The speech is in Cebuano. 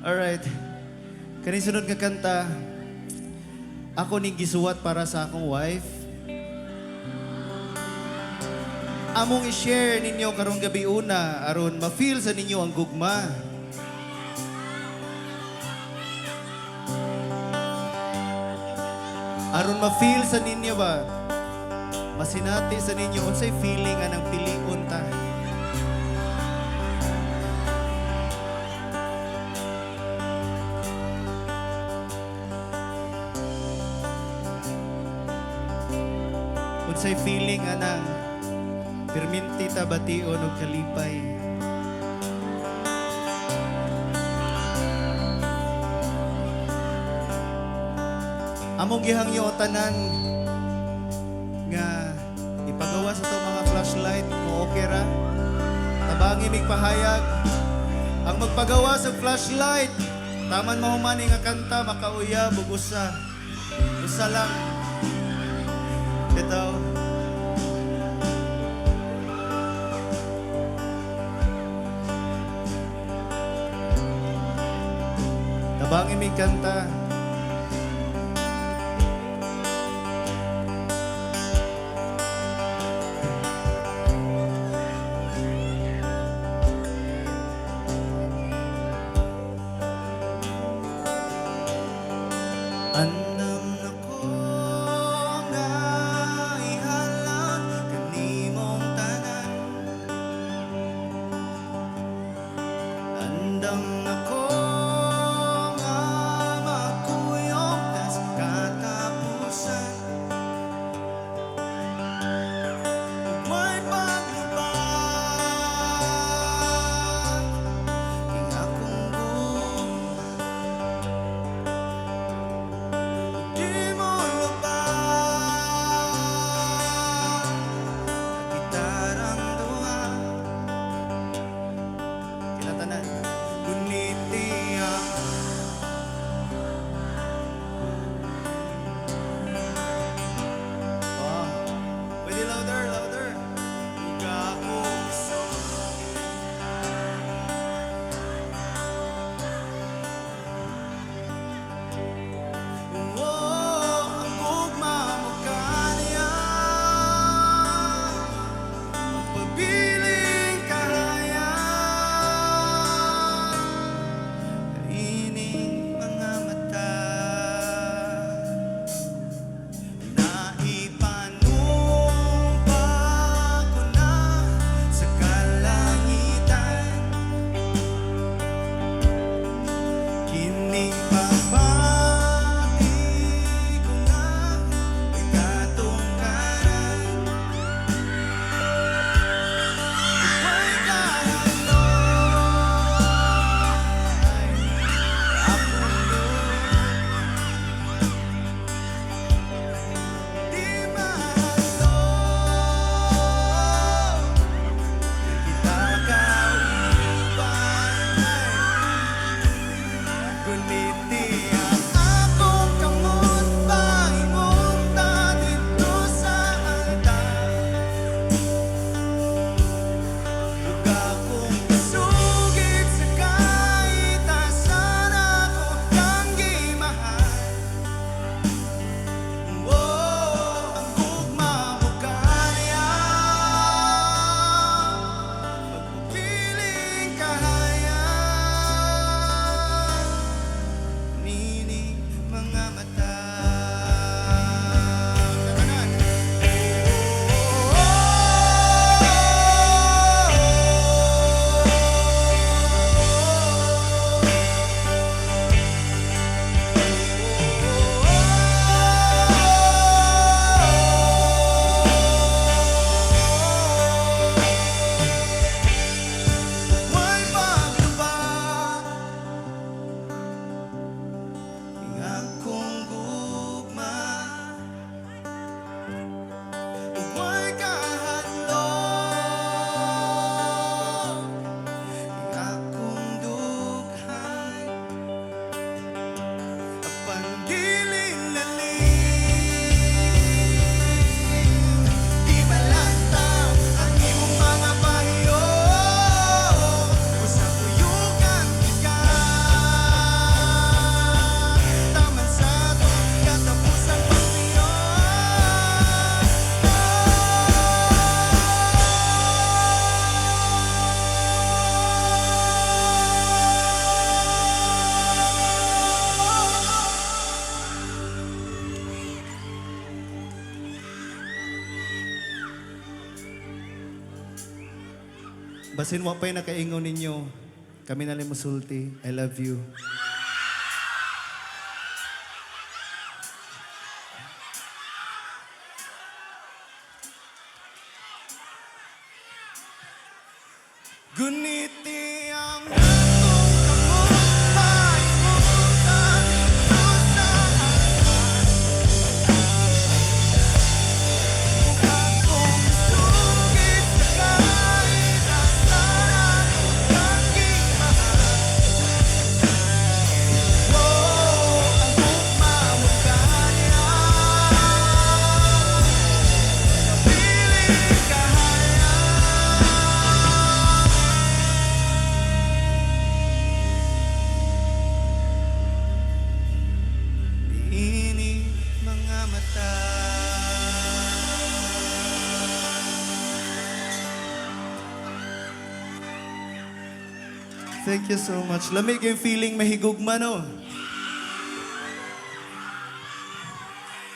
Alright. Kaning sunod nga kanta, ako ning gisuwat para sa akong wife. Among i-share ninyo karong gabi una aron ma-feel sa ninyo ang gugma. Aron ma-feel sa ninyo ba? Masinati sa ninyo unsay feeling anang pilion ta. Unsay feeling anang pirminti ta bation og kalipay. Among gihangyo ang tanan nga ipagawa sa to mga flashlight kung okay ra. Tabangi mig pahayag. Ang magpagawa sa flashlight, taman mahuman nga kanta makauyab og usa. Usa lang. Ito. Tabangi mig kanta. Andam na ko nga ihalag kanimong tanan. Andam na ko nga. Basin wa pa'y nakaingon ninyo. Kami na lang musulti. I love you. Guniti ang akong kamot, pahimutan dito sa akong sugid sa kahirapan aking mahal. Oh, ang gugma mo kaya, dili kahaya. Niini mga mata. Thank you so much. Lamig yung feeling mahigugma, no?